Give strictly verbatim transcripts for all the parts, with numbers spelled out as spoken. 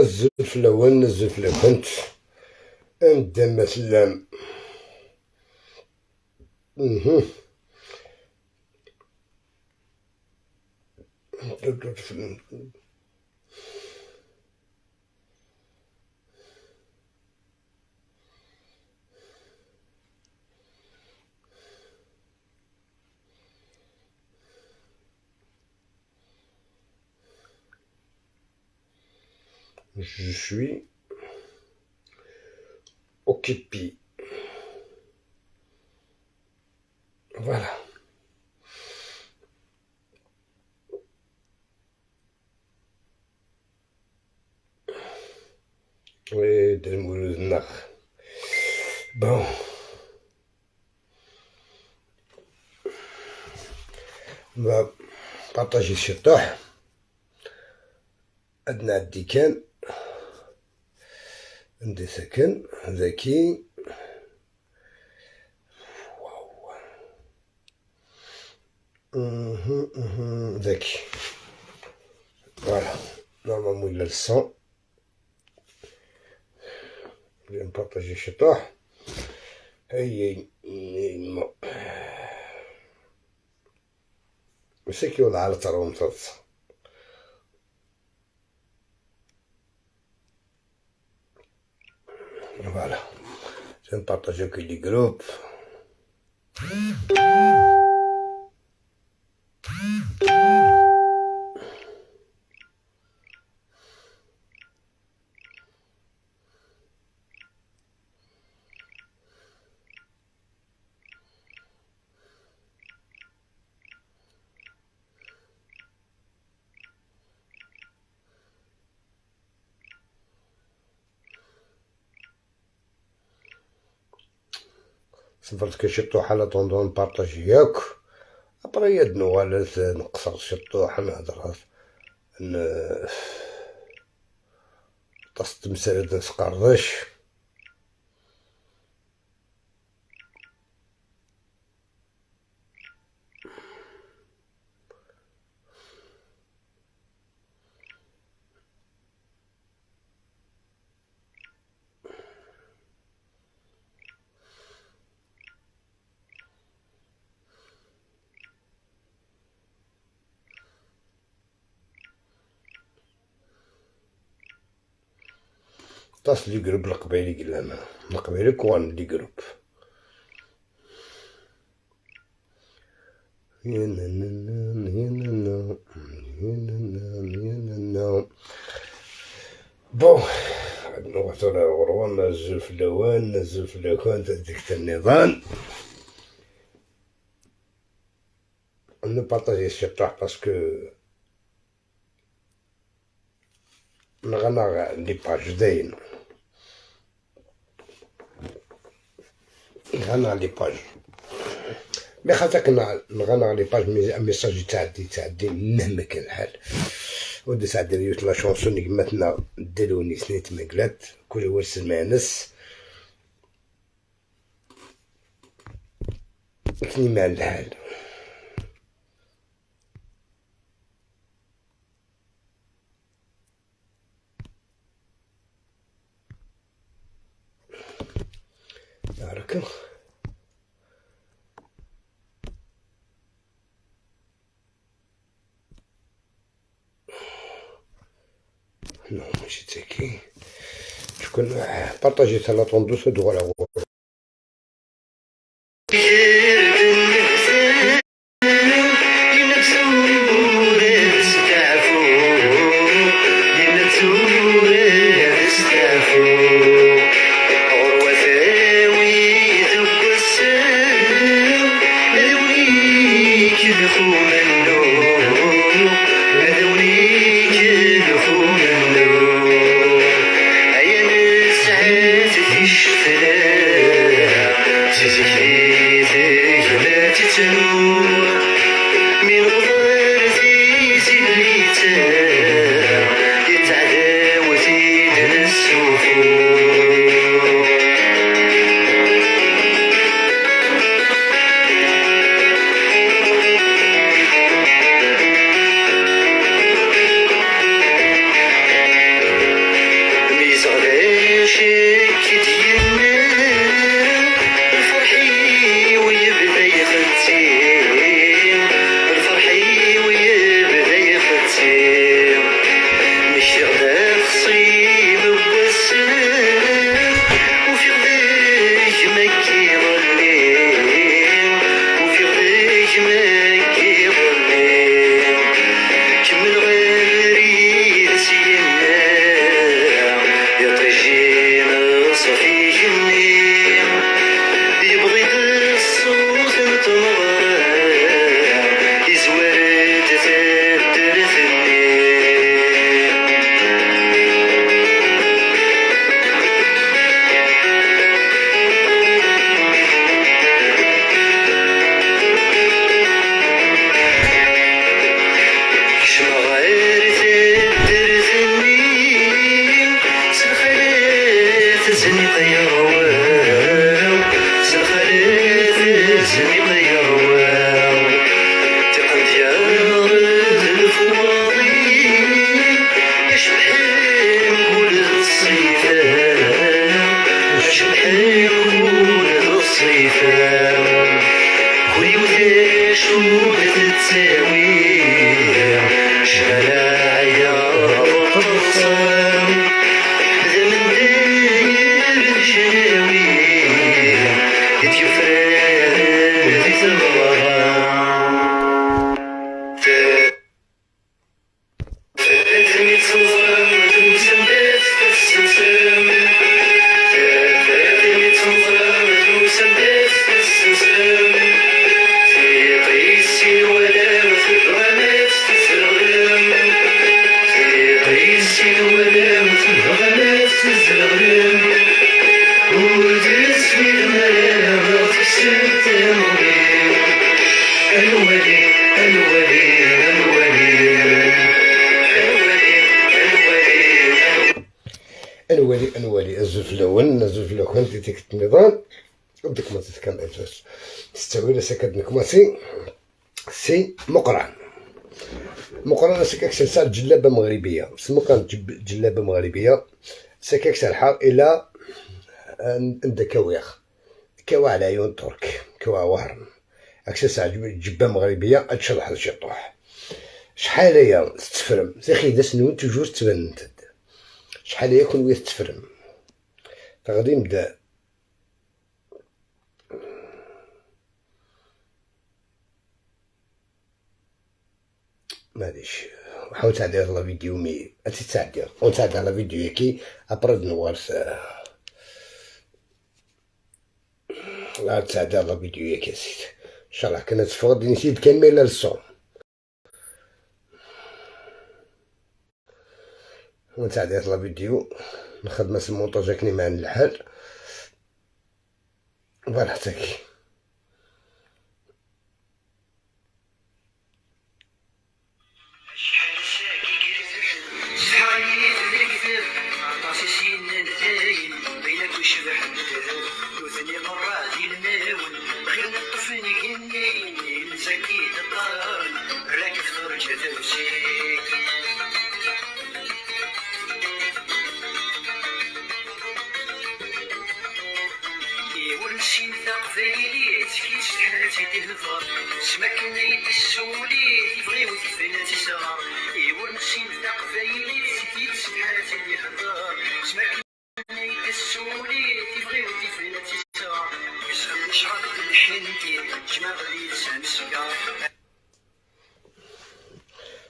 Azul fell-awen, azul fell-akent. Anda ma tellam. Mhm. Je suis occupé. Voilà. Oui, d lmulud-nneɣ. Bon. Ma partager ciṭuḥ. Ad nɛeddi kan. Anda sakin, daki. Mhm, mhm, daki. Voilà. Normalement, il a le son. Je vais me partager ciṭuḥ. Hey, hey, hey, mo. C'est que on a le talon de ça. Voilà. Je vais partager avec les groupes. Ṣebret kan ciṭuḥ, en attendant nparṭaji yakk. Après, ad nuɣal ad nqeṣṣer ciṭuḥ, ad nehder, n-, aṭas n temsal ad nesqerdec. Aṭas n les groupes leqbayel i yellan. Leqbayel akk uɣalen d les groupes. Bon, ad nuɣal tura ɣur-wen, azul fell-awen, azul fell-akent, deg tanniḍan. Npartaji ciṭuḥ parce que nɣan-aɣ les pages dayen. Nɣan-aɣ les pages. Mais xaṭi akken nɣan-aɣ les pages, mais un message yettɛeddi, yettɛeddi, mehma kan lḥal. Ur d-tesɛeddi yiwet la chanson n gma-tneɣ Dda Lewnis n Ayt Mengellat, kul wa s lmeɛna-s. Akken i lḥal. Baraka. Non, ماشي تاكي. شكون؟ بارطاجي ثلاثة وندوس ودو على غور. Yerwa, s lxalat zmim yerwa. Tiqent yaɣ d lefwaḍi, acebḥen kul d ṣṣifa, acebḥen kul d ṣṣifa. Kul yiwet d acu d tettawi, cbala aya d ṭṭerṣa. D amendil d cnawi, i d-yufraren di tmeɣra. Tafat mi tt-neẓra, tusam-d ad tt-tessensem. Tafat mi tt-neẓra, tusam-d ad tt-tessensem. Tiṭ-is sin walam, tebɣam ad tt-tesreɣlem. Tiṭ-is sin walam, tebɣam ad tt-tesreɣlem. Ur d-tesmidem ara, ɣer teksem tamuɣli. Ad nwali, ad nwali, ad nwali. Ad nwali, ad nwali, ad nwali. Ad nwali, ad nwali. Azul fell-awen, azul fell-akent, di tikkelt nniḍen. Ad nekmasi kan, s ttawil-as akka ad nekmasi. Si Muqran. Muqran, ass-agi ad k-serseɣ lǧellaba meɣribiya. Si Muqran, lǧeb-, lǧellaba meɣribiya. Ass-agi ad k-serḥeɣ ila, eh, anda k-awiɣ. Kawa ɛla ɛyun Ṭurk, kawa wehṛen. Ad k-serseɣ lǧ-, lǧebba meɣribiya, ad tceḍḥeḍ ciṭuḥ. Acḥal aya tetteffrem, tixidas-nwen toujours ttbanent-d. Acḥal aya kunwi tetteffrem. Teɣlim-d. Maɛlic. Ḥawl tɛeddiḍ la vidéo, mi ad tt-tɛeddiḍ. Ur tɛedda la vidéo-yaki, après ad nuɣal s-, ad tɛeddiḍ la vidéo-yaki, a sidi. Inchallah, kan ad teffeɣ, d-ini-t-id kan ma yella le son. Ur tɛeddiḍ la vidéo, nxedm-as montage akken iman lḥal. Voilà, tagi. Acḥal ass-agi i yezrin, sḥayen-iyi-d lekdeb, aṭas i s-yennan dayen, bayen akk icebḥen ddheb, nutni qerraɛ d ilmawen, xir neṭṭef igenni, inzaki d-qqaren, rrak tferǧ tewsi. Yiwen sin taqbaylit, kis ḥaǧi d-ihder, s makken ay d-tessuli, tibɣi u tibna tisɣar. Yiwen sin taqbaylit, kis ḥaǧi d-ihder, s makken ay d-tessuli, tibɣi u tibna tisɣar. Yesxem lecɣal d lḥindi, jmaɣ di lisan sgar.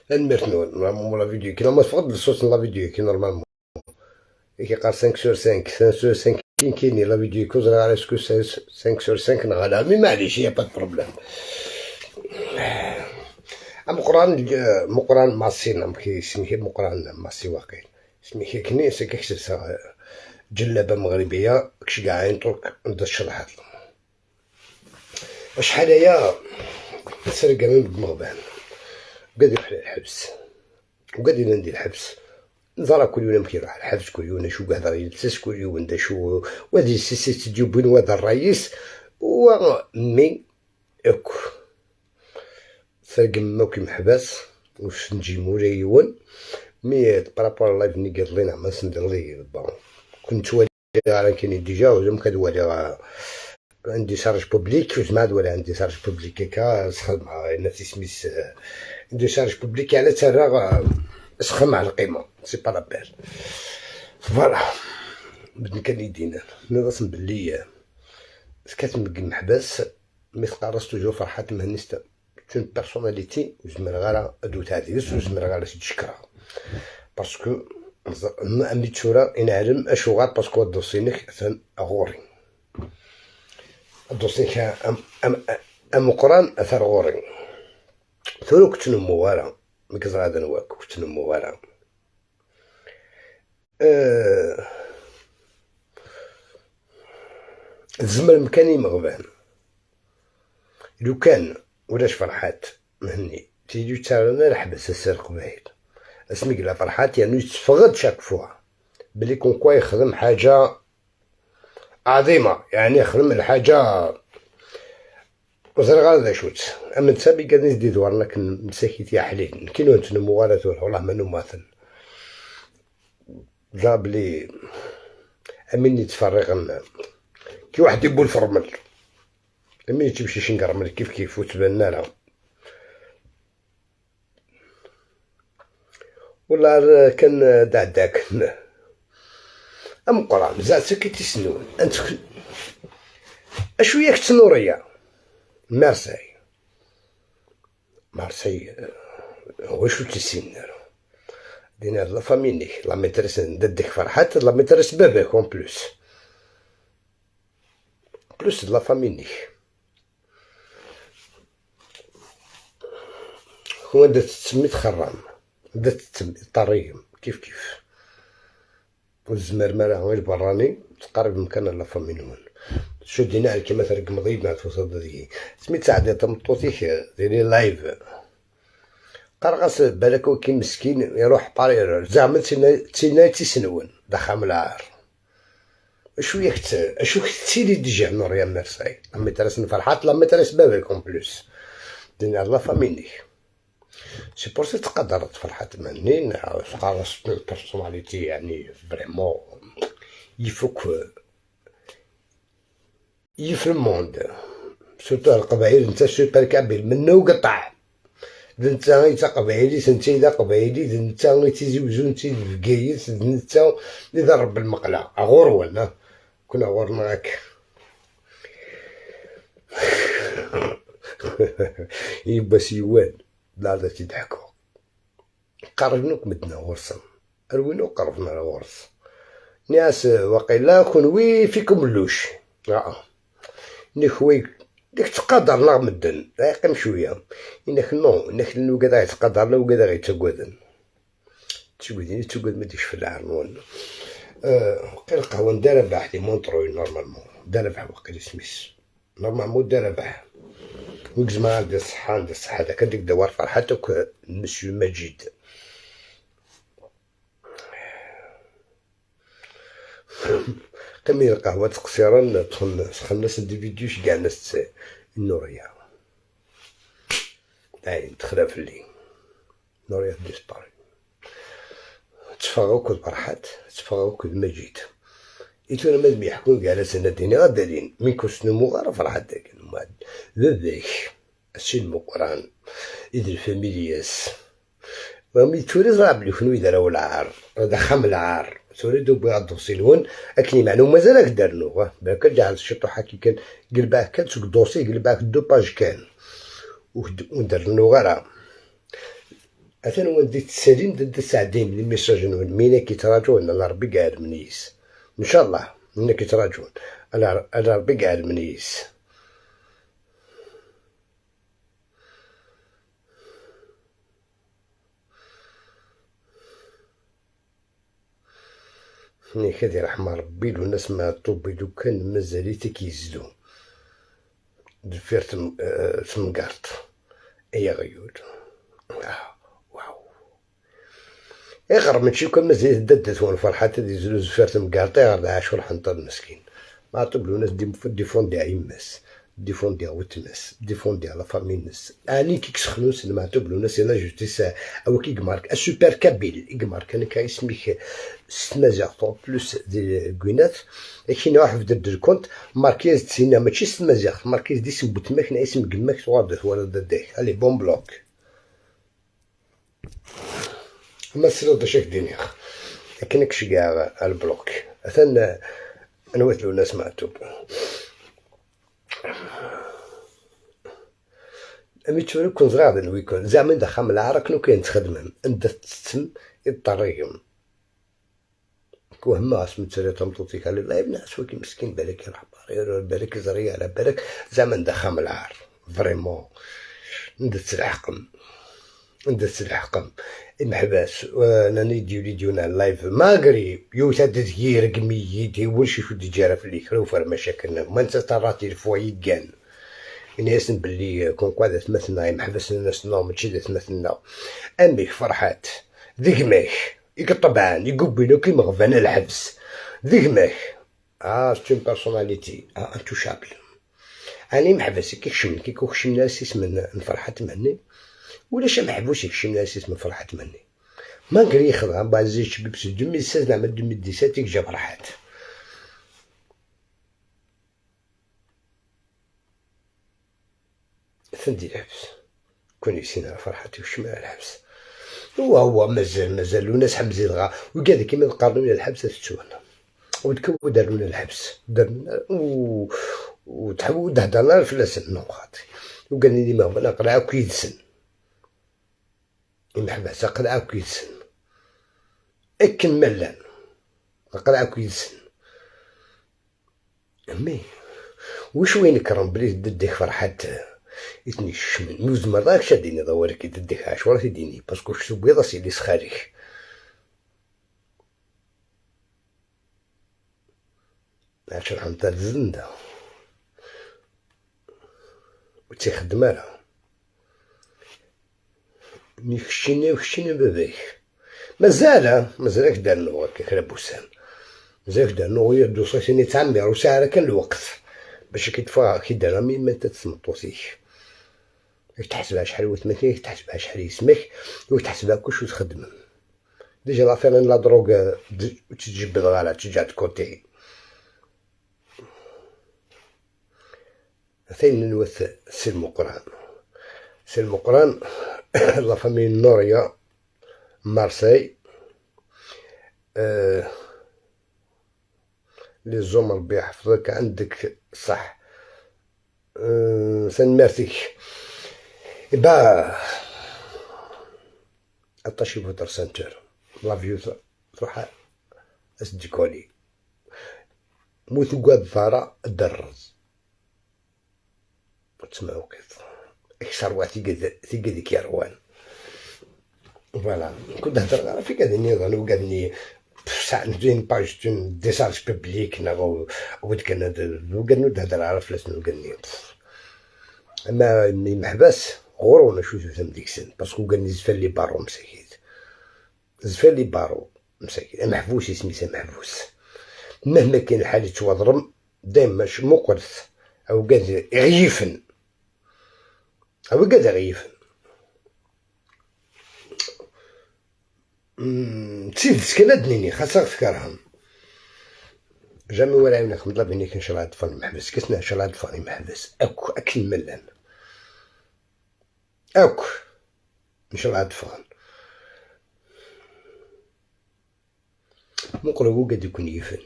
Tanemmirt-nwen. Normalement, la vidéo-yaki, normalement, teffeɣ-d le son n la vidéo-yaki, normalement. Yak yeqqar cinq sur cinq, cinq sur cinq, kin kini la vidéo-yaki, ur ẓriɣ ara est-ce que cinq sur cinq neɣ ala, mais maɛlic, y a pas de problème. Ameqqran, eh, Meqqran Masin, amek isem-ik? Meqqran Masi waqil. Isem-ik akkenni, c'est que c'est ça, eh, ǧellaba meɣribiya, kečč gaɛin Ṭurk, anda tceḍḥeḍ. Acḥal aya ttragamen deg imeɣban. Ugad iruḥ ɣer lḥebs. Ugad ilan di lḥebs. Neẓra kul yiwen amek iruḥ ɣer lḥebs, kul yiwen acu i yehder yelses, kul yiwen d acu, wa d yessi-s i tt-id-yewwin, wa d ṛṛay-is, wa mmi akk. Ttragamen akk imeḥbas, ur ssenǧim ula yiwen. Mi, eh, par rapport à live-nni n yiḍelli, neɣ ma sen-d-iḍelli, bon, kent ara kini déjà, ur zmireɣ ad waliɣ, euh, un décharge public, ur zmireɣ ad waliɣ un décharge public akka, sxedmeɣ, yenna tismi-s, euh, un décharge public, yeɛni ttarraɣ, euh, sxedmeɣ lqima, c'est pas la peine. Voilà. Medden kan i d-yennan. Nniɣ-asen belli, euh, tekkatem deg imeḥbas, mi teqqar-as toujours Ferḥat Mhenni, c'est une personnalité, ur zmireɣ ara ad wteɣ deg-s, ur zmireɣ ara ad s-d-cekkreɣ. Parce que, am i d tura i neɛlem acuɣer, parce que aḍebsi-inek atan ɣur-i. Aḍebsi-inek am, am, am, ameqqran atan ɣur-i. Tura ur k-ttnummuɣ ara, mi k-ẓriɣ d anwa-k, ur k-ttnummuɣ ara. Eh, tzemrem kan imeɣban. Lukan ulac Ferḥat Mhenni, tili ur ttarran ara ḥbas ass-a Leqbayel. Asmi yella Ferḥat, yernu yetteffeɣ-d chaque fois belli comme quoi yexdem ḥaǧa Ɛḍima, yeɛni xdem lḥaǧa ur ẓriɣ ara d acu-tt. Am netta mi ggaden i s-d-idewren akken msakit yaḥlil. Nekkin ur ttnumuɣ ara tura, wellah ma numaten. Ẓra belli am win yettferriɣen ki waḥed iwwi lfermel. Am win yettbecicen deg ṛṛmel kif kif ur ttbanen ara. Wala kan d aɛdaken. Ameqqran, zeɛsek i tisnun. Antek-, acu yak tnuriya? Marseille. Marseille, eh, wacu ur tt-issinen ara? Dina d la famille-nnek, la maîtresse n dadda-k Ferḥat, d la maîtresse n baba-k en plus. Plus d la famille-nnek. Anda tettem i txerram, anda tettem i teṭṭerrigem, kif kif. Ur tezmirem ara i lberrani, tettqerribem kan ɣer la famille-nwen. Tcuddin aɛelkim ad tregmeḍ-iyi-d neɣ tewteḍ deg-i. Asmi d-teɛdiḍ tameṭṭut-ik di les lives. Qqareɣ-as balak waki meskin iruḥ par erreur. Zeɛma d tinna, d tinna i tt-isenwen, d axxam lɛar. Acu yak tt-, acu k-tettili déjà Nuria Mersay? La maîtresse n Ferḥat, la maîtresse n baba-k en plus. Dina d la famille-nnek. C'est pour ça tettqadareḍ Ferḥat Mhenni, neɣ teqqareḍ-as une personnalité, yeɛni, vraiment, il faut que, yif le monde. Surtout ar Leqbayel, netta super kabyle, menna ugeṭṭeɛ. D netta i d taqbaylit, netta i d aqbayli, d netta i d Tizi Wezzu, netta i d Bgayet, d netta i d Ṛebbi lmeqla. Ɣur-wen, ha? Kun ɣur-neɣ akka. Yiwwas yiwan, d lɛada tt-id-ḥkuɣ. Qerrben akk medden ɣur-sen. Ar win ur qerrben ara ɣur-s. Nniɣ-as, waqila kunwi fikum lluc. Aa. Nekk wi, nek ttqadaren-aɣ medden. Ay, qqim cwiya. Inek non, inek llan wigad ay ttqadaren, wigad ay ttaggaden. Ttaggaden, ttaggaden ma d-ikcef lɛar-nwen. Euh, waqil qehwa n Dda Rabaḥ di Montreuil, normalement. Dda Rabaḥ waqil isem-is. Normalement Dda Rabaḥ. Wi gezmeɣ anda ṣṣeḥḥa, anda ṣṣeḥḥa. Dak ad d-dawar Ferḥat akk d Monsieur Majid. Qqim i lqahwa ttqeṣṣiren, ṭṭfen, sxen-asen des vidéos, ceggɛen-as-tt i Nuria. Dayen, texla fell-i. Nuria tdispari. Tteffɣeɣ akked Ferḥat, tteffɣeɣ akked Majid. I tura ma d-myeḥkun gar-asen ad d-iniɣ ad d-alin, mi k-ur snumeɣ ara Ferḥat dakken, umbeɛd baba-k, asin meqqran, i d lfamilya-s. Mi tura ẓriɣ belli kenwi d arraw lɛar, d axxam lɛar. Tura d-wwiɣ aḍebsi-nwen, akken imeɛna mazal ad k-d-rnuɣ, ah, balak ad ǧeɛleɣ ciṭuḥ akka kan, gelbeɣ kan seg uḍebsi, gelbeɣ-ak deux pages kan. Ur k-d-, ur d-rennuɣ ara. Atan wanda i tettalim, d anda tesɛeddim les messages-nwen. Min ak-yettraǧun, ala Rebbi i iɛelmen yis. Ncallah, min ak-yettraǧun, ala, ala Rebbi i iɛelmen yis. Nek ad iṛḥem Ṛebbi Lwennas Meɛtub, i lukan mazal-it ad k-yezlu deffir tem-, eh, temgerṭ. Ay aɣyul. Ah, waw. Ayɣer mačči kan mazal-it dadda-twen Ferḥat ad yezlu deffir temgerṭ, ayɣer d Ɛacur Ḥenṭal meskin? Meɛtub Lwennas dim-, difundiɣ yemma-s, difundiɣ weltma-s, difundiɣ la famille-nnes. Ɛni kik sexnus n Meɛtub Lwennas et la justice, a waki i imark, a super kabyle, i imark, nekk isem-ik s tmaziɣt, en plus di Gwinnat, akini ruḥ bded lkunt, mark-as-d sina, mačči s tmaziɣt, mark-as-d isem n weltma-k neɣ isem n gma-k, tuɣaleḍ d twalaḍ dadda-k. Allez, bon bloc. Ma tesliḍ d acu ak-d-iniɣ, akken ad k-ceggɛeɣ ar lblok. Atan, eh, anwa-t Lwennas Meɛtub? Ami tura ken ẓriɣ d lwikun, zeɛma d axxam lɛar akken akk i txedmem, anda tettettem i teṭṭerrigem. Wehmeɣ asmi ttwaliɣ tameṭṭut-ik ɣer live, nniɣ-as wagi meskin, balak iṛeḥ Paris, balak iẓri ara, balak zeɛma d axxam lɛar. Vraiment. Anda tleḥqem? Anda tleḥqem? Imeḥbas, eh, nnan-iyi-d yuli-d yiwen ar live. Magri, yewta-d deg-i, ireggem-iyi-d, i wulec ur d-yeǧǧi ara fell-i kra ufermac akken. Ma netta tarrat i lefwa yeggan. Ini-asen belli, eh, comme quoi d atmaten-nneɣ, imeḥbas nnan-as non, mačči d atmaten-nneɣ. Amek, Ferḥat? D gma-k i iṭebɛen, i yewwin akk imeɣban ar lḥebs. D gma-k. Ah, c'est une personnalité, ah, intouchable. Ɛni ameḥbas i k-ikecmen, i k-ikecmen ara s isem n, n Ferḥat Mhenni? Ulac ameḥbus ikecmen ara s isem n Ferḥat Mhenni. Malgré yexḍa Baɛzic Bibs deux mille seize neɣ deux mille dix-sept i yeǧǧa Ferḥat. Atan di lḥebs. Kun yessin ara Ferḥat yekcem ar lḥebs. Wa, wa, mazal, mazal, Luna Ḥemzi dɣa. Wigad-agi ma d-qqaren ula lḥebs ad t-ttun. Ur d-, ur d-rnun lḥebs. Ur d-rnun ara, u-, u-, ur d-heddren ara fell-asen, non, xaṭi. Ugaden-nni ma hwan aql-aɣ akk yid-sen. Imeḥbas aql-aɣ akk yid-sen. Akken ma llan, aql-aɣ akk yid-sen. Mais wic wi inekkren belli d ddek Ferḥat i ten-ikecmen? Mi ur tzemreḍ ara kečč ad d-tiniḍ awal-agi d ddek, acuɣer ad t-id-yini? Parce que kečč tewwiḍ-as yelli-s xali-k. Ɛecra n tal zenda. Ur tt-ixeddem ara. Mi keččini, keččini baba-k. Mazal, ah, mazal ad k-d-rnuɣ akka kra n wussan. Mazal ad k-d-rnuɣ, ur d-usiɣ sini ttɛemmiṛ, ur sɛiɣ ara kan lweqt bac ad k-id-ffɣeɣ, ad k-id-rnuɣ mi mmatet tmeṭṭut-ik. Ad k-tḥaseb acḥal watmaten-ik, ad k-tḥaseb acḥal yisem-ik, ur k-tḥaseb akk acu txeddmem. Déjà l'affaire n la drogue, euh, d-, ur tt-id-jebbdeɣ ara, tt-ǧǧeɣ de côté. Atan nenwa-t Si Lmeqran. Si Lmeqran, la famille Noria, Marseille. Euh, les hommes, Rebbi yeḥfeḍ-k, عندك صح. Euh, tanemmirt-ik. Iba, aṭas i buter center. La view tr-, truḥ as-d-koli. Mu tugadeḍ ara, ad d-terreḍ. Ur tesmɛuqiḍ. Akteṛ wa tigad-, tigad i k-yerwan. Voilà. Kul d-heddreɣ ɣef igad-nni, d ugaden-nni, pff, sɛan une page, une décharge publique, neɣ u-, wid kan ad, d ugaden ur d-heddreɣ ara fell-asen, ugaden-nni. Pff. Ama imeḥbas, ɣur-wen acu tutam deg-sen, parce que ugaden-nni zfan les barreaux msakit. Zfan les barreaux msakit. Ameḥbus, isem-is ameḥbus. Mahma kan lḥal yettwaḍrem, dayem mac muqlet. Awgad iɣ yifen. Awgad iɣ yifen. Mm, d tidet kan ad d-nini, xas ad ɣ-tkerhem. Jamais wala ɛiwneɣ xemḍla binik ncallah ad ḍfan imeḥbas. Kis ncallah ad ḍfan imeḥbas. Akk, akken ma llan. Akk. Ncallah ad ffɣen. Muqel awgad i ken-yifen.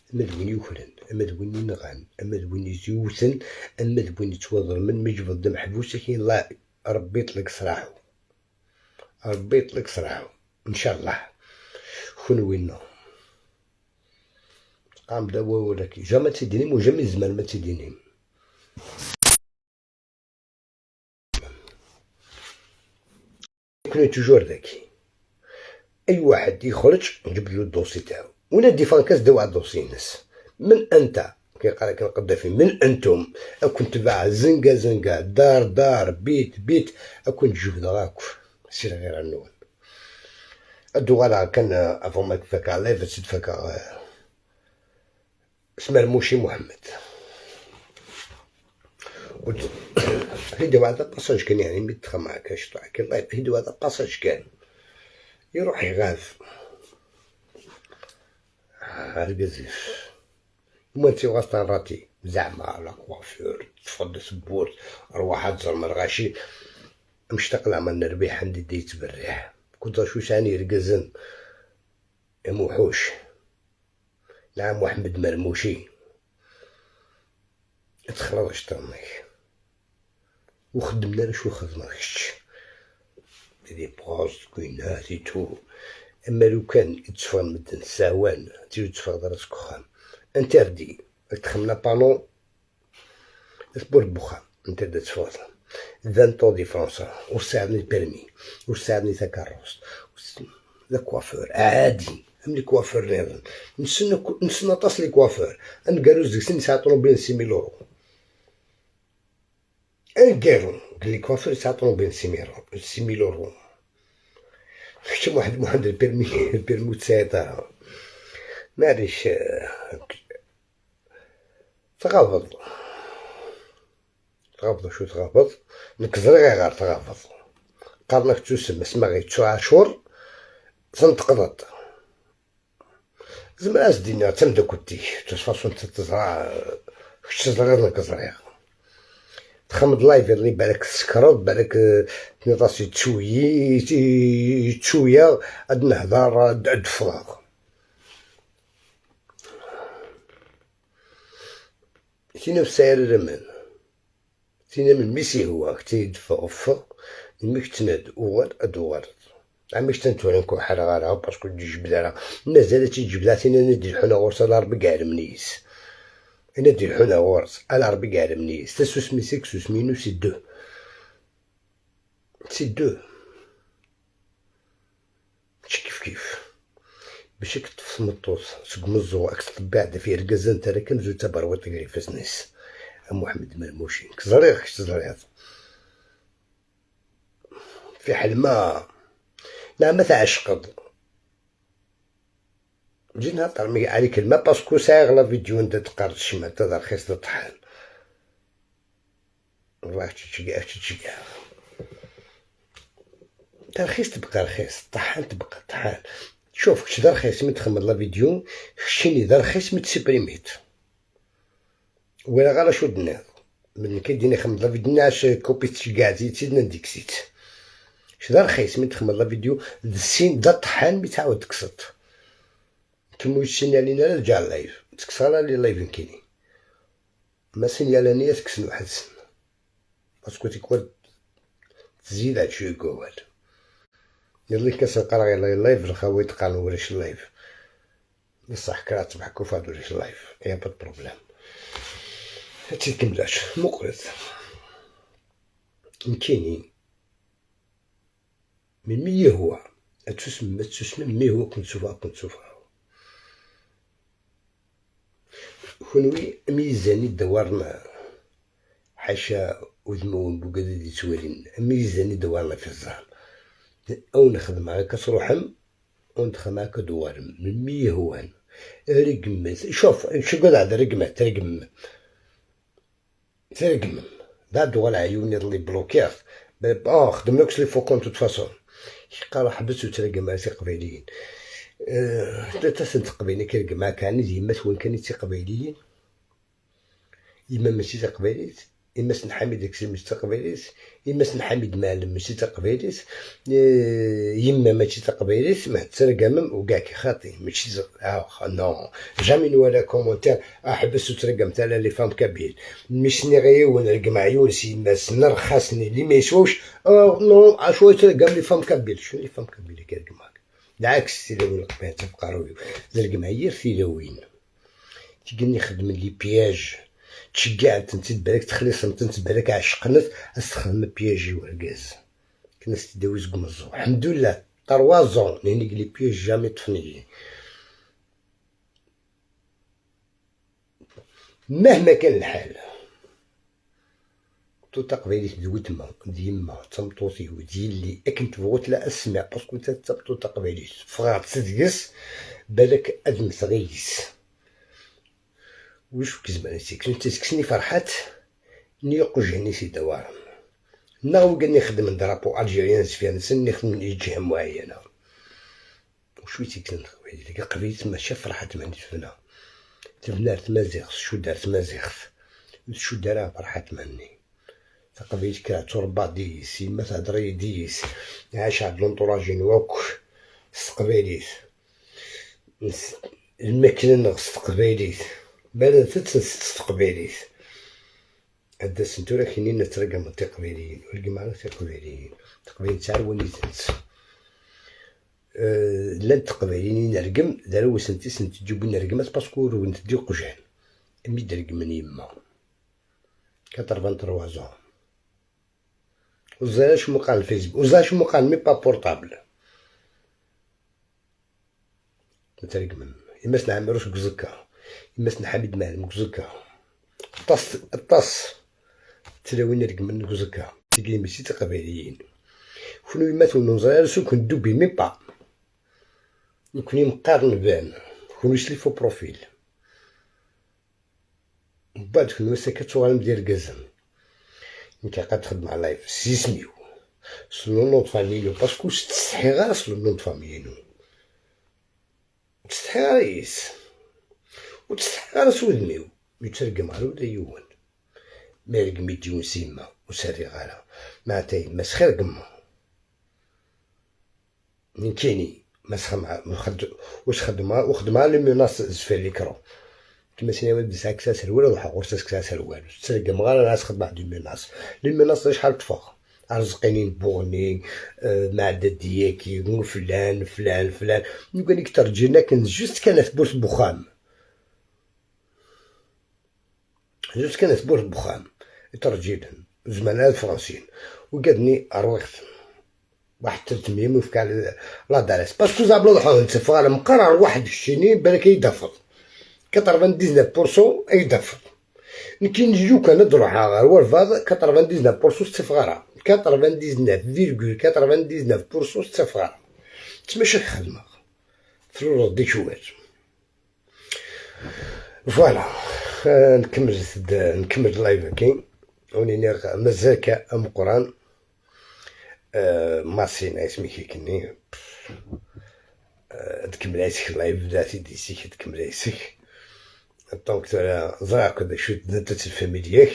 Ama d win yukren, ama d win inɣan, ama d win yewten, ama d win yettwaḍelmen, mi jebdeḍ d ameḥbus, akin la, Rebbi iṭlek sraḥu. Rebbi iṭlek sraḥu. Ncallah. Kunwi nno. Tqam-d awal-agi. Jamais ad tt-id-tinim u jamais tzemrem ad tt-id-tinim. Nekni toujours daki. Ay waḥed yexreǧ, nǧebd-lu ddusi taw. Win ad d-iffɣen kan ad d-awiɣ ddusi-ines. من أنت؟ كيقال لك القذافي، من أنتم؟ أكون تبع زنقة زنقة، دار دار، بيت بيت، أكون جبدغ أكو. سير غير النون. الدوغالا كان أفون ما تفكر، لا يفسد فكر. اسمه الموشي محمد. وت-، هيدي واحد الباساج كان، يعني، متخم معاك، اش طلع كي الله، هيدي واحد الباساج كان. يروح يغاف. آه، القزيف. وما انت واسطة راتي، زعما على كوافير، تفضل سبورت، رواح تزرم الغاشي. مشتاق لعمر نربيح عندي ديت بالريح. كنت شو ثاني يرقزن. يا موحوش. نعم، محمد مرموشي. تخلط شطرنك. وخدمنا باش نخدم كشتش. دي بوست، كوينات، اي تو. اما لو كان يتفرم مدن ساوان، تيجي تفرض راسك خام. انتردي. تخمنا بانو. تبور بوخا. انت دا تفرض. فان طو دي فرنسا. وساعدني بيرمي. وساعدني تاكاروس. وس-، لا كوافور. عادي. هم لي كوافور نيرن. نسنا كو-، نسنا طاس لي كوافور. انا قالوا زيك سن ساعة طوموبيل سي ميل اورو. انقيرو، قال لي كوافير ساعة طوموبيل سيميرو، سيميلورو. كتب واحد، واحد البيرمي، البيرمي تسيطرة. معليش، آه، Tɣabeḍ. Tɣabeḍ acu tɣabeḍ? Nekk ẓriɣ ayɣer tɣabeḍ. Qqaren-ak tusem asma ɣ-yettuɛacur, tenṭeqḍ-d. Zemreɣ ad s-d-iniɣ d tameddakelt-ik, de toute façon teẓra, kečč teẓriḍ nekk ẓriɣ. Txedmeḍ live iḍelli, balak tsekreḍ, balak, eh, tenniḍ-as yettu-yi, yettu-yaɣ, ad nehder, ad, ad d-ffɣeɣ. Tin ur tesɛi ara laman. Tin melmi s-yehwa, ak-tt-id-ffeɣ, ffeɣ, melmi k-ttnad, uɣal, ad d-tuɣaleḍ. Amek tt-, tura nekk ur ḥareɣ ara, parce que ur d-yejbed ara. Mazal ad tt-id-jebdeɣ, tin ad d-ilḥun ɣur-s, ala Rebbi i iɛelmen yis. Tin ad d-ilḥun ɣur-s, ala Rebbi i iɛelmen yis. Tasusmi-s, tasusmi-inu, c'est deux. C'est deux. Mačči kifkif. Bac ad k-teṭṭef tmeṭṭut seg umeẓẓuɣ, ad k-teṭṭebbiɛ ɣef yergazen, terra-k amzun d taberwiṭ gar ifassen-is. A Muḥemmed Mermuci, nekk ẓriɣ kečč teẓriḍ. Fiḥel ma, neɣ ma tɛecqeḍ. Ǧin haṭer mi ɛli kelma, parce que sɛiɣ la vidéo anda teqqar tecmat, d rxis d ṭṭḥan. Wallah, ad tt-tga, ad tt-tga. Tarxist tebqa rxis, ṭṭaḥan tebqa ṭṭaḥan. Cuf, kečč d arxis mi txedmeḍ la vidéo, keččini d arxis mi t-supprimiḍ. Walaɣ ara acu d-tenniḍ. Nekk i d-ini xedmeḍ la vidéo, nɛac copie tceggɛeḍ-itt-id, nandiksit. Kečč d arxis mi txedmeḍ la vidéo, d sin d aṭṭaḥan mi tɛawed tekkseḍ. Kemm ur yessin yalin ara lǧaɛ live, tekkseḍ ara li live nekkini. Ma sin yalani ad kksen uḥed-sen. Parce que tikwal tzid ad cwiya deg wawal. Yella kas qqareɣ yella live, lxawi d-qqaren ulac live. Bṣaḥ kra tbeḥkuf ad ulac live. Y a pas de problème. Ad tt-id-kemmleɣ. Muqlet. Nekkini. Melmi yehwa. Ad tusmem, ad tusmem, mi yehwa ad ken-sufɣeɣ, ad ken-sufɣeɣ. Kunwi am yizan i d-dawaren, ḥaca udem-nwen bugad ad yettwalin, am yizan i d-dawaren ɣef iẓẓan. Awen xedmeɣ akka truḥem, awen xedmeɣ akka d-uɣalem, melmi yehwan. Regmet, cuf, cugad ɛad regmet, regmem. Tregmem. D ad uɣal ɛyun iḍelli blokiɣ. Ah, xedmen akk s les faux comptes de toute façon. Yeqqar ḥbes ur ttregmem ara tiqbayliyin. Eh, tlata-sen teqbayliyin i k-regmeɣ kan, d yemma-twen kan i d tiqbayliyin. Yemma mačči d taqbaylit. Yemma-s n Ḥamid Aksil mačči d taqbaylit. Yemma-s n Ḥamid Mɛellem mačči d taqbaylit. Eh, yemma mačči d taqbaylit, ma tettragamem, ugaɛki xaṭi, mačči d, ah, non. Jamais nwala commentaire, ah, ḥbes ur ttreggmet ara les femmes kabyles. Mi s-nniɣ i yiwen, regmeɣ yiwen s yemma-s, nerxasen, li ma yeswa wec, ah, non, acu i treggam les femmes kabyles? Acu les femmes kabyles i k-regmeɣ? Lɛeks, tilawin n Leqbayel d tafqaruy-iw. Treggmeɣ yir tilawin. Tigi-nni xedmen les pièges. Ttceggiɛen-tent-id, balak texlisem-tent, balak ɛecqen-t, ad s-texdem piège i urgaz. Akken ad s-t-id-awi seg umeẓẓuɣ. Ḥemdullah, trois ans, nehni deg les pièges, jamais ṭṭfen-iyi. Mahma kan lḥal. Ṭṭut taqbaylit d wetma, d yemma, d tameṭṭut-iw, d yelli, akken tebɣu tella ad s-smiɣ, parce que ta d tameṭṭut taqbaylit. Ffɣeɣ-d seg-s, balak ad mmteɣ yis. Ulac wi k-izemren ad tt-yekksen, ur tt-yekksen i Ferḥat, n yiqjan-is i d-awaren. Neɣ wigad ixeddmen drapeau algérien zfir-nsen, ixeddmen i ǧiha muɛeyyana. Acu i tt-yekksen teqbaylit? Taqbaylit mačči Ferḥat Mhenni tebna. Tebna ar tmaziɣt, tcudd ar tmaziɣt. Ur tcudd ara Ferḥat Mhenni. Taqbaylit kra tturebba-d yis, yemma tehder-iyi-d yis. Ɛaceɣ-d l'entourage-inu akk s teqbaylit. Nes-, lmakla-nneɣ s teqbaylit. Balad-tt nsett s teqbaylit. Ad d-asen tura kinin ad treggmeḍ tiqbayliyin. Ur reggmeɣ ara tiqbayliyin. Tiqbayliyin ttɛawan-itent. Eh, llant teqbayliyin i nergem, d arraw-nsent i sent-id-yewwin rregmat, parce que urwen-t-id iqjan. Imi d-regmen yemma. Quatre-vingt-trois ans. Ur ẓriɣ acemma uqan Facebook, ur ẓriɣ acemma uqan, même pas portable. Ad t-regmen. Yemma-s n Ɛmiruc deg uẓekka. Yemma-s n Ḥamid Mɛellem deg uẓekka. Aṭas, aṭas n tlawin i regmen deg uẓekka. Tigi mačči d tiqbayliyin. Kunwi yemma-twen ur neẓri ara s ur ken-id-tewwi, même pas. Nekni meqqar nban. Kunwi s les faux profils. Mbeɛd kunwi ass-agi ad tuɣalem d irgazen. Nekk ad xedmeɣ live s yisem-iw, s le nom de famille-inu, parce que ur ttsetḥiɣ ara s le nom de famille-inu. Ur ttsetḥiɣ ara yis. Ur ttsetḥiɣ ara s wudem-iw. Yettergem ɣer ula yiwen. Ma ireggem-iyi-d yiwen s yemma, ur s-rriɣ ara. Ma ata yemma-s xir n yemma. Nekkini, ma sxedmeɣ, ur xed-, ur sxedmeɣ, ur xeddmeɣ ara les menaces zfir l'écran. Kma sinawa d-sɛa kkes aserwal, ad ruḥeɣ ɣur-s ad s-kkseɣ aserwal. Ur ttreggmeɣ ara ad sxedmeɣ des menaces. Les menaces acḥal ṭṭfeɣ. Arezqini n Buɣni, eh, Mɛaddadi-agi, flan, flan, flan. Nukan i k-terǧin akken just kan at tewwurt n wexxam. Just kan at tewwurt n wexxam i terǧilen, ur zmiren ara ad ffɣen syin. Wigad-nni rwiɣ-ten. Waḥed telt meyya mi fkan l'adresse. Parce que zabla ḍḥuɣ nteffeɣ ara meqqar ar waḥed keččini, balak ay d-tafeḍ. Quatre-vingt-dix-neuf pour cent ay d-tafeḍ. Nekkin lukan ad ruḥeɣ ɣer walbeɛḍ, quatre-vingt-dix-neuf pour cent ur ttafeɣ ara. Quatre-vingt-dix-neuf virgule quatre-vingt-dix-neuf pour cent ur ttafeɣ ara. Tmaca k-xedmeɣ. Tluleḍ d ikwal. Voilà. Eh, nkemmel-d, nkemmel live-agi. Ur niniɣ mazal-k ameqqran. Eh, Masin, isem-ik ikenni. Eh, ad kemmel ayes-ik live, da t-id-isik, ad kemmel ayes-ik. Donc, tura, ẓriɣ akk d acu d netta d lfamilya-k,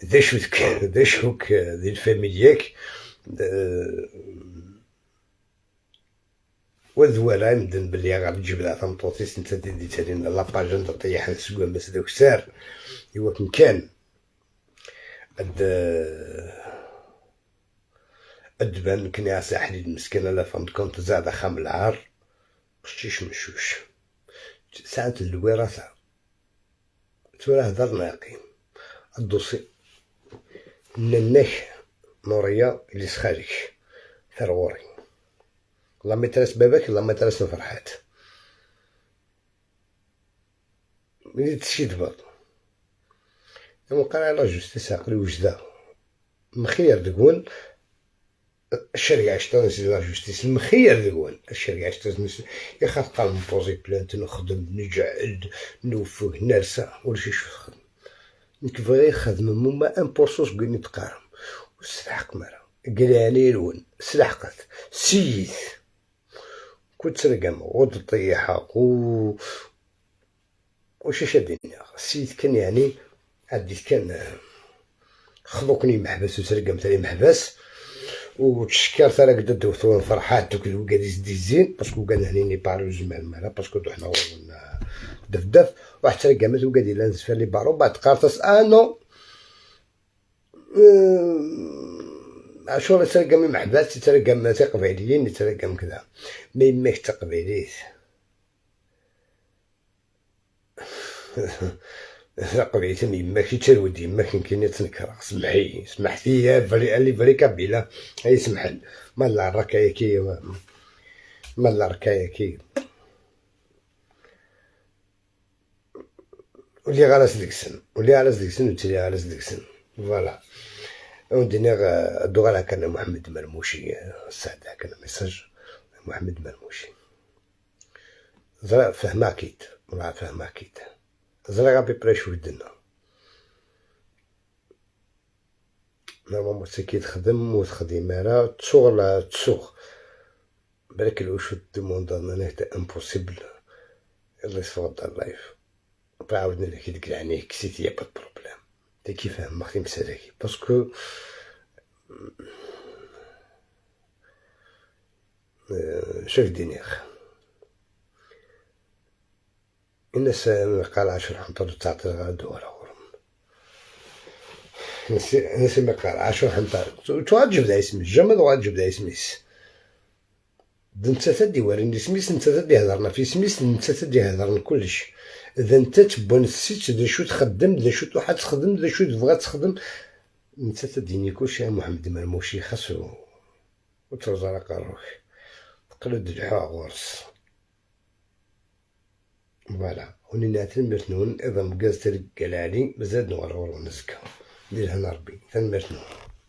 d acu-k, d acu-k, eh, di lfamilya-k. Eh, Wa d wala imedden belli ɣer lǧibla tameṭṭut-is netta d-, d-ittalin la page anda ṭiyaḥen seg wammas d akessar, iwakken kan ad, ad d-ban nekni asaḥlil meskin, à la fin de compte zad axxam lɛar, qeccic meccuc. Sɛant lwirasa. Tura hder neɣ qqim. Addusi. Nnan-ak Nuṛeyya, iles xali-k. Terɣuri. La maîtresse baba-k, la maîtresse n Ferḥat. Mi d-teskidbeḍ. Imeqqar la justice, aql-i wejdeɣ. Mxir deg-wen, cerrgeɣ iceṭṭiḍen-is di la justice, mxir deg-wen, cerrgeɣ iceṭṭiḍen-is, ixaṭ qqaren npozi plainte, nexdem, neǧɛel, newfeg, nersa, ulac acu texdem. Nekk bɣiɣ xedmem uma un pour cent seg wayen i d-teqqarem. Ur s-tleḥqem ara. Deg leɛnaya-nwen, sleḥqet, siyit. Kul ttreggam, ur d-ṭṭiḥeɣ, ur Ulac acu ad d-iniɣ. Siyit kan, yeɛni, ɛeddit kan, eh, xḍu-ken imeḥbas, ur treggmet ara imeḥbas. Ur ttcekkiret ara deg ddurt-nwen Ferḥat akked wigad i s-d-izzin, parce que wigad henni ni pari ur zmiren ara, parce que d uḥna ɣur-wen, eh, def def, ruḥ treggmet wigad yellan zfir les barreaux, mbeɛd teqqaret-as, ah non, eh, acuɣer i treggam imeḥbas, i treggam tiqbayliyin, i treggam kda. Ma yemma-k d taqbaylit. Taqbaylit am yemma-k, yettarew-d yemma-k, nekkini ad tt-nekreɣ. Semmeḥ-iyi, semmeḥt-iyi, ya bri-, ali bri kabila, ay semḥen. Ma la raka-yaki, ma la raka-yaki. Ur lliɣ ara s deg-sen, ur lliɣ ara s deg-sen, ur ttiliɣ ara s deg-sen. Voilà. Ad wen-d-iniɣ, eh, ad uɣaleɣ kan Muḥemmed Mermuci, eh, sɛeddaɣ kan message. Muḥemmed Mermuci. Ẓriɣ, fehmeɣ-k-id, wala fehmeɣ-k-id. Ẓriɣ à peu près acu i d-tenna. Normalement, c'est qui texdem, ur texdim ara, tsuɣ la, tsuɣ. Balak lewc ur tdumuneḍ, nnan-ak-d impossible. Yella yesfeɣ-d live. Tɛawed nnan-ak-id deg leɛnaya-k, kkes-it, y a pas de problème. Dagi fehmeɣ timsal-agi. Parce que, euh, acu ak-d-iniɣ? Ini-as mi qqar Ɛacur Ḥenṭer ur ttɛeṭṭileɣ ara ad d-uɣaleɣ ɣur-m. Ini-as mi qqar Ɛacur Ḥenṭer, tu-, tuɣal tjebd isem-is, jamais tuɣal tjebd isem-is. D nettat ad d-iwarin isem-is, d nettat ad d-ihedren ɣef isem-is, d nettat ad d-ihedren kullec. D nettat n wansi-tt, d acu txeddem, d acu truḥ ad texdem, d acu tebɣa ad texdem. Nettat ad d-yini kullec, a Muḥemmed Mermuci, xas ur, ur truẓ ara aqerru-k. Teqqel-d lḥuɣ ɣur-s. Voilà. Ur nini ara tanemmirt-nwen, iḍ ameggaz, tirga lɛali, mazal ad nuɣal ɣur-wen azekka. Di lehna Rebbi. Tanemmirt-nwen.